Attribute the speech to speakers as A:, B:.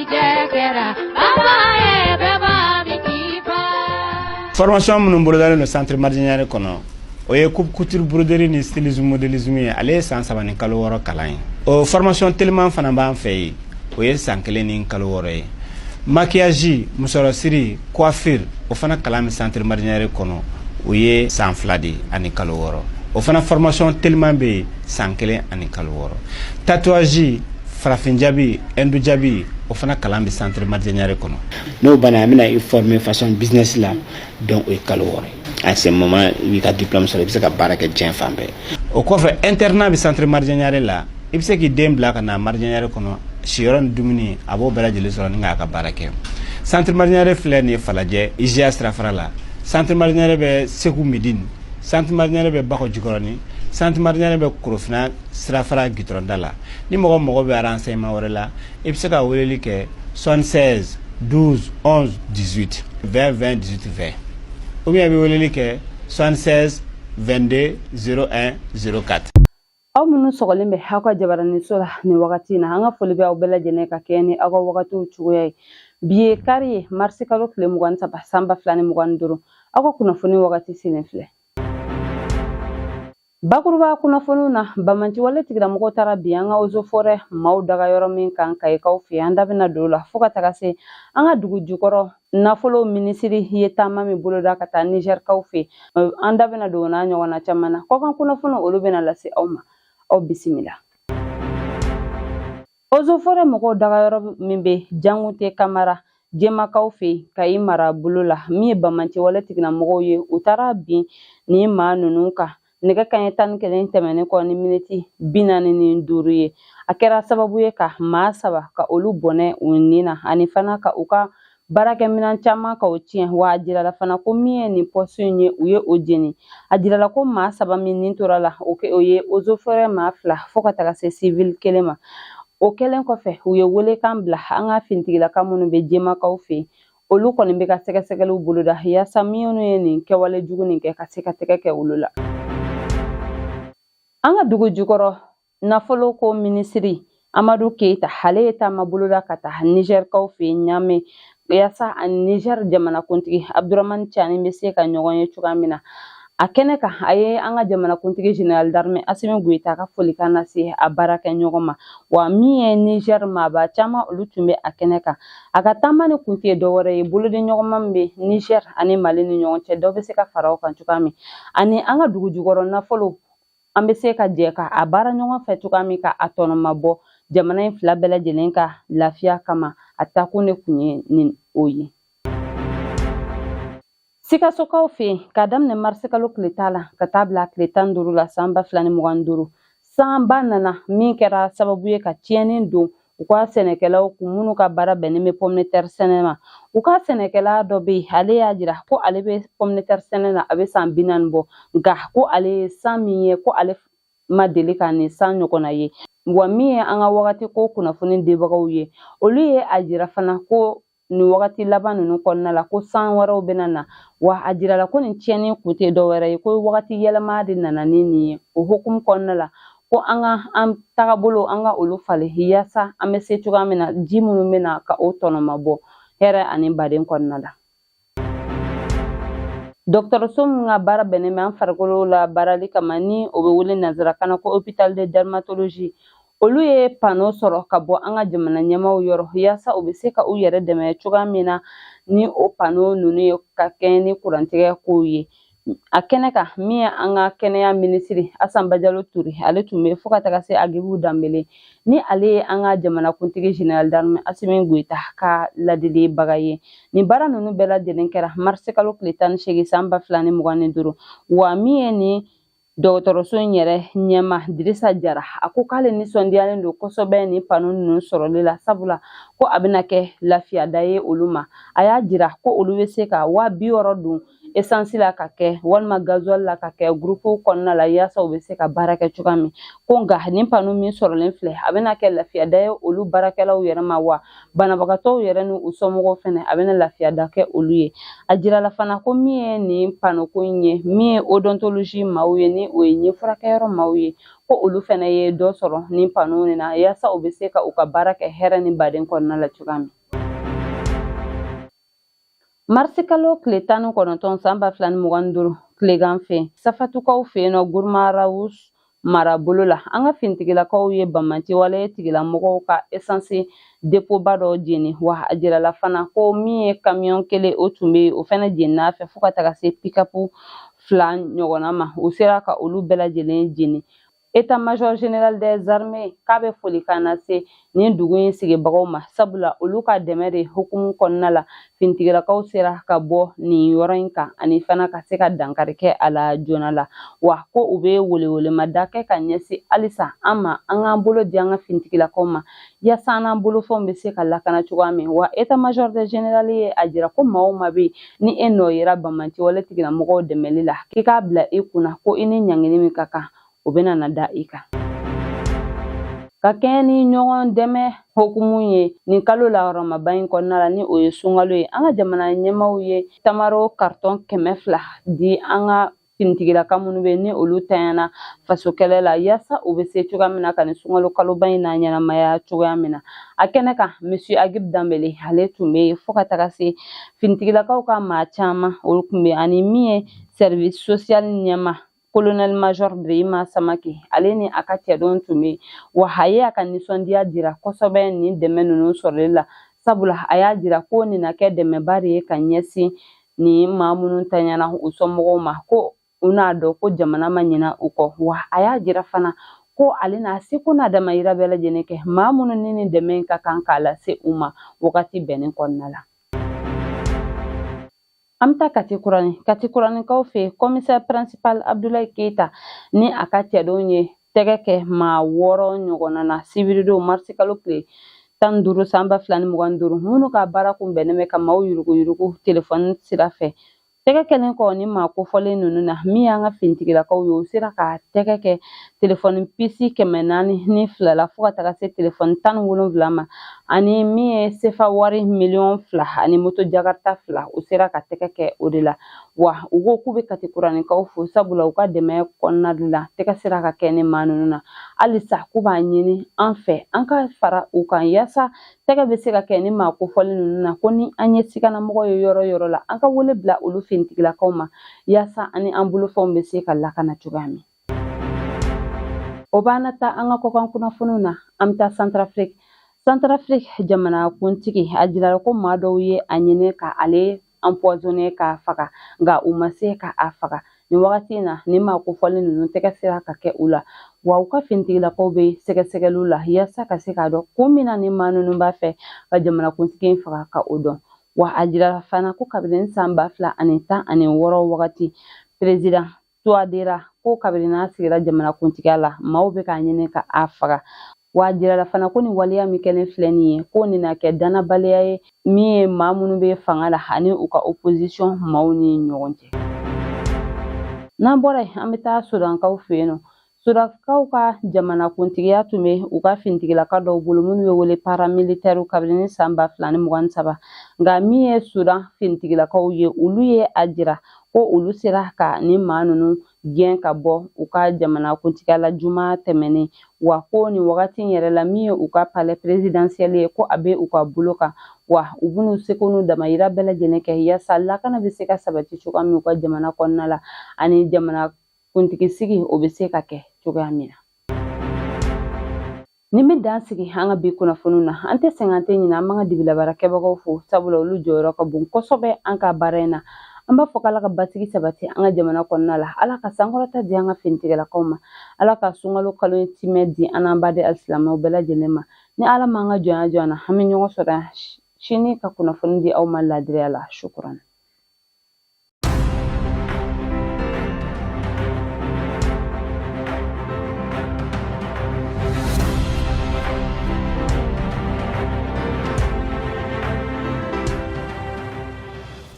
A: Garijɛ kɛra baba ye bɛɛ b'a min k'i fa.
B: Formation minnu bolodalen don Centre Mardian Niare kɔnɔ, o ye coupe couture, broderie ni stylisme, modélisme ye. Ale ye san 3 ni kalo 6 kalan ye. O formation teliman fana b'an fɛ yen, o ye san 1 ni kalo 6 ye. Maquillage, musɔrɔsiri, coiffure, o fana kalan bɛ Centre Mardian Niare kɔnɔ, o ye san 2 de ani kalo 6. O fana formation teliman bɛ yen, san 1 ani kalo 6. Tatouage, farafin jabi, hindu jabi, o fana kalan bɛ Centre Mardian Niare kɔnɔ. N'o banna, an bɛna i former façon business la. Donc o ye kalo 6 ye. À ce moment, i b'i ka diplôme sɔrɔ, i bɛ se ka baara kɛ diɲɛ fan bɛɛ. O kɔfɛ, internat bɛ Centre Mardian Niare la. I bɛ se k'i den bila ka na Mardian Niare kɔnɔ, siyɔrɔ ni dumuni, a b'o bɛɛ lajɛlen sɔrɔ ni k'a ka baara kɛ. Centre Mardian Niare filɛ nin ye Falajɛ, IGA sirafara la. Centre Mardian Niare bɛ Segu Midine. Centre Mardian Niare bɛ Bakɔ Jikɔrɔni. Centre Mardian Niare bɛ Korofina sirafara gitɔrɔnda la. Ni mɔgɔ mago bɛ renseignement wɛrɛ la, i bɛ se ka weleli kɛ 76 12 11 18 20 20 18 20, ou bien i bɛ weleli kɛ 76 22 01 04.
C: Aw minnu sɔgɔlen bɛ aw ka jabaraninso la nin wagati in na, an ka foli bɛ aw bɛɛ lajɛlen ka kɛɲɛ ni aw ka wagatiw cogoya ye. Bi ye kari ye, marisi kalo tile 23, san 2025. Aw ka kunnafoni wagati selen filɛ. Bakuruba kunnafoniw na, banbaanciwale tigilamɔgɔw taara bin an ka eaux et forêts maaw daga yɔrɔ min kan Kayikaw fɛ, an da bɛna don o la, fo ka taga se an ka dugu jukɔrɔ nafolo minisiri ye taama min boloda ka taa Nizɛrikaw fɛ, an da bɛna don o n'a ɲɔgɔnna caman na. Kɔkan kunnafoni, olu bɛna lase aw ma. Aw bisimila. Eaux et forêts mɔgɔw daga yɔrɔ min bɛ Jangute Kamara Jɛmakaw fɛ Kayi mara bolo la, min ye banbaanciwale tigilamɔgɔw ye, u taara bin ni maa ninnu kan nɛgɛ kanɲɛ 11 tɛmɛnen kɔ ni miniti 45 ye. A kɛra sababu ye ka maa saba ka olu bɔnɛ u ni na, ani fana ka u ka baarakɛminɛn caman ka o tiɲɛ. Wa a jirala fana ko min ye nin poste in ye, u ye o jeni. A jirala ko maa saba min nin tora la, o ye eaux et forêts maa fila fo ka taga se civil kelen ma. O kɛlen kɔfɛ, u ye welekan bila an ka finitigilaka minnu bɛ Jɛmakaw fɛ yen. Olu kɔni bɛ ka sɛgɛsɛgɛliw boloda yaasa minnu ye nin kɛwale jugu nin kɛ, ka se ka tɛgɛ kɛ olu la. An ka dugu jukɔrɔ nafolo ko minisiri Amadu Keyita, ale ye taama boloda ka taa Nizɛrikaw fɛ yen Ɲame, yaasa ani Nizɛri jamanakuntigi Abudramani Cani bɛ se ka ɲɔgɔn ye cogoya min na. A kɛnɛ kan, a ye an ka jamanakuntigi général d'armée Asimi Goyita ka folikan lase a baarakɛ ɲɔgɔn ma. Wa min ye Nizɛri maaba caman, olu tun bɛ a kɛnɛ kan. A ka taama ni kun tɛ dɔwɛrɛ ye, boloden ɲɔgɔnma min bɛ Nizɛri ani Mali ni ɲɔgɔn cɛ, dɔ bɛ se ka fara o kan cogoya min, ani an ka dugu jukɔrɔ nafolo, an bɛ se ka jɛ ka a baara ɲɔgɔn fɛ cogoya min, ka a tɔnɔma bɔ jamana in fila bɛɛ lajɛlen ka lafiya kama. A taakun de kun ye nin o ye. Sikasokaw fɛ yen, k'a daminɛ marisikalo tile 10 la ka taa bila tile 15 la san 2025, sanba nana min kɛra sababu ye ka tiɲɛni don u ka sɛnɛkɛlaw kun minnu ka baara bɛnnen bɛ pomme de terre sɛnɛ ma. U ka sɛnɛkɛla dɔ bɛ yen, ale y'a jira ko ale bɛ pomme de terre sɛnɛ na, a bɛ san 40 bɔ, nka ko ale ye san min ye, ko ale ma deli ka nin san ɲɔgɔnna ye. Wa min ye an ka wagati ko kunnafoni dibagaw ye, olu ye a jira fana ko nin wagati laban ninnu kɔnɔna la, ko san wɛrɛw bɛna na. Wa a jirala ko nin tiɲɛni kun tɛ dɔwɛrɛ ye, ko wagati yɛlɛma de nana ni nin ye. O hukumu kɔnɔna la, ko an ka an tagabolo, an ka olu falen, yaasa an bɛ se cogoya min na, ji minnu bɛ na, ka o tɔnɔma bɔ hɛrɛ ani baden kɔnɔna la. Dɔgɔtɔrɔso min ka baara bɛnnen bɛ an farikolo la baarali kama, ni o bɛ wele nanzarakan na ko hôpital de dermatologie, olu ye panneau sɔrɔ ka bɔ an ka jamana ɲɛmaaw yɔrɔ, yaasa u bɛ se ka u yɛrɛ dɛmɛ cogoya min na ni o panneau ninnu ye, ka kɛɲɛ ni kurantigɛ kow ye. A kɛnɛ kan, min ye an ka kɛnɛya minisiri Asan Bajalo Ture, ale tun bɛ, fo ka taga se Agibu Danbele, ni ale ye an ka jamanakuntigi général d'armée Asimi Goyita ka ladilibaga ye. Nin baara ninnu bɛɛ lajɛlen kɛra marisikalo tile 18, san 2025. Wa min ye nin dɔgɔtɔrɔso in yɛrɛ ɲɛma, Dirisa Jara, a ko k'ale nisɔndiyalen don kosɛbɛ nin panneau ninnu sɔrɔli la, sabula ko a bɛna kɛ lafiyada ye olu ma. A y'a jira ko olu bɛ se ka 60 000 don esansi la ka kɛ walima gazuwali la ka kɛ gurupu kɔnɔna la yaasa u bɛ se ka baara kɛ cogoya min. Ko nka nin pano min sɔrɔlen filɛ, a bɛna kɛ lafiyada ye olu baarakɛlaw yɛrɛ ma, wa banabagatɔw yɛrɛ ni u somɔgɔw fɛnɛ, a bɛna lafiyada kɛ olu ye. A jirala fana ko min ye nin pano ko in ye, min ye odontologie maaw ye, ni o ye ɲɛ furakɛyɔrɔ maaw ye, ko olu fɛnɛ ye dɔ sɔrɔ nin pano nin na yaasa u bɛ se ka u ka baara kɛ hɛrɛ ni baden kɔnɔna la cogoya min. Marisikalo tile 19 san 2025 tilegan fɛ, Safatukaw fɛ yen nɔ, Gurmarawus marabolo la, an ka finitigilakaw ye banbaanciwale tigilamɔgɔw ka esansi depoba dɔ jeni. Wa a jirala fana ko min ye kamiyɔn kelen, o tun bɛ yen, o fana jenina fɛ fo ka taga se pikapu 2 ɲɔgɔnna ma. U sera ka olu bɛɛ lajɛlen jeni. État-major général des armées k'a bɛ folikan lase nin dugu in sigibagaw ma, sabula olu ka dɛmɛ de hukumu kɔnɔna la finitigilakaw sera ka bɔ nin yɔrɔ in kan ani fana ka se ka dankari kɛ a la joona la. Wa ko u bɛ welewelemada kɛ ka ɲɛsin halisa an ma, an k'an bolo di an ka finitigilakaw ma yaasa an n'an bolofɛnw bɛ se ka lakana cogoya min. Wa état-major des général ye a jira ko maa o maa bɛ yen ni e nɔ yera banbaanciwale tigilamɔgɔw dɛmɛli la, k'i k'a bila i kunna ko i ni ɲangili min ka kan, o bɛna na da i kan. Ka kɛɲɛ ni ɲɔgɔn dɛmɛ hukumu ye nin kalo lahɔrɔmaba in kɔnɔna la, ni o ye sunkalo ye, an ka jamana ɲɛmaaw ye tamaro karitɔn 200 di an ka finitigilaka minnu bɛ ni olu tanyana faso kɛlɛ la, yaasa u bɛ se cogoya min na ka nin sunkalo kaloba in na ɲɛnamaya cogoya min na. A kɛnɛ kan, Monsieur Agib Danbele ale tun bɛ yen, fo ka taga se finitigilakaw ka maa caman olu tun bɛ yen, ani min ye service social ɲɛma, colonel major Birima Samake, ale ni a ka cɛdenw tun bɛ yen. Wa a ye a ka nisɔndiya jira kosɛbɛ nin dɛmɛ ninnu sɔrɔli la, sabula a y'a jira ko nin na kɛ dɛmɛba de ye ka ɲɛsin nin maa minnu tanyana u somɔgɔw ma, ko u n'a dɔn ko jamana ma ɲina u kɔ. Wa a y'a jira fana ko ale n'a seko n'a damayira bɛɛ lajɛlen kɛ maa minnu ni nin dɛmɛ in ka kan k'a lase u ma wagati bɛnnen kɔnɔna la. An bɛ taa Kati Kurani. Kati Kuranikaw fɛ yen, commissaire principal Abdoulaye Keita ni a ka cɛdenw ye tɛgɛ kɛ maa 6 ɲɔgɔnna na sibiridon marisikalo tile 15 san 2025, minnu ka baara kun bɛnnen bɛ ka maaw yuruguyurugu telefɔni sira fɛ. Tɛgɛ kɛlen kɔ ni maa kofɔlen ninnu na, min y'an ka finitigilakaw ye, u sera ka tɛgɛ kɛ telefɔni pisi 402 la fo ka taga se telefɔni 17 ma, ani min ye sefa wari 2 miliyɔn ani moto jakarta 2, u sera ka tɛgɛ kɛ o de la. Wa u ko k'u bɛ Kati Kuranikaw fo, sabula u ka dɛmɛ kɔnɔna de la tɛgɛ sera ka kɛ ni maa ninnu na. Halisa k'u b'a ɲini an fɛ, an ka fara u kan yaasa tɛgɛ bɛ se ka kɛ ni maa kofɔlen ninnu na, ko ni an ye siganamɔgɔ ye yɔrɔ yɔrɔ la, an ka wele bila olu finitigilakaw ma yaasa ani an bolofɛnw bɛ se ka lakana cogoya min. O b'an na taa an ka kɔkan kunnafoniw na. An bɛ taa Centrafrique. Centrafrique jamana kuntigi a jirala ko maa dɔw ye a ɲini ka ale empoisonné k'a faga, nka u ma se ka a faga. Nin wagati in na, nin maa kofɔlen ninnu tɛgɛ sera ka kɛ u la, wa u ka finitigilakaw bɛ sɛgɛsɛgɛliw la yaasa ka se k'a dɔn kun min na nin maa ninnu b'a fɛ ka jamanakuntigi in faga ka o dɔn. Wa a jirala fana ko kabini san 2016 wagati, président Touadéra, ko kabini n'a sigira jamanakuntigiya la, maaw bɛ k'a ɲini ka a faga. Wa a jirala fana ko nin waleya min kɛlen filɛ nin ye, ko nin na kɛ danabaliya ye min ye maa minnu bɛ fanga la ani u ka opposition maaw ni ɲɔgɔn cɛ. N'an bɔra yen, an bɛ taa Sudankaw fɛ yen nɔ. Sudankaw ka jamanakuntigiya tun bɛ u ka finitigilaka dɔw bolo minnu bɛ wele paramilitaires kabini san 2023, nka min ye Sudan finitigilakaw ye, olu ye a jira ko olu sera ka nin maa ninnu gɛn ka bɔ u ka jamanakuntigiya la juma tɛmɛnen. Wa ko nin wagati in yɛrɛ la, min ye u ka palais présidentiel ye, ko a bɛ u ka bolo kan, wa u b'u seko n'u damayira bɛɛ lajɛlen kɛ yaasa lakana bɛ se ka sabati cogoya min u ka jamana kɔnɔna la, ani jamana kuntigi sigi o bɛ se ka kɛ cogoya min na. Nin bɛ dan sigi an ka bi kunnafoniw na. An tɛ sɛgɛn, an tɛ ɲinɛ, an b'an ka dibilabaarakɛbagaw fo, sabula olu jɔyɔrɔ ka bon kosɛbɛ an ka baara in na. An b'a fɔ k'Ala ka basigi sabati an ka jamana kɔnɔna la, Ala ka sankɔrɔta di an ka finitigilakaw ma, Ala ka sunkalo kalo in timɛ di an n'an baden alisilamɛw bɛɛ lajɛlen ma. Ni Ala m'an ka jɔnya jɔ an na, an bɛ ɲɔgɔn sɔrɔ yan sini ka kunnafoni di aw ma laadiriya la. Shukuran.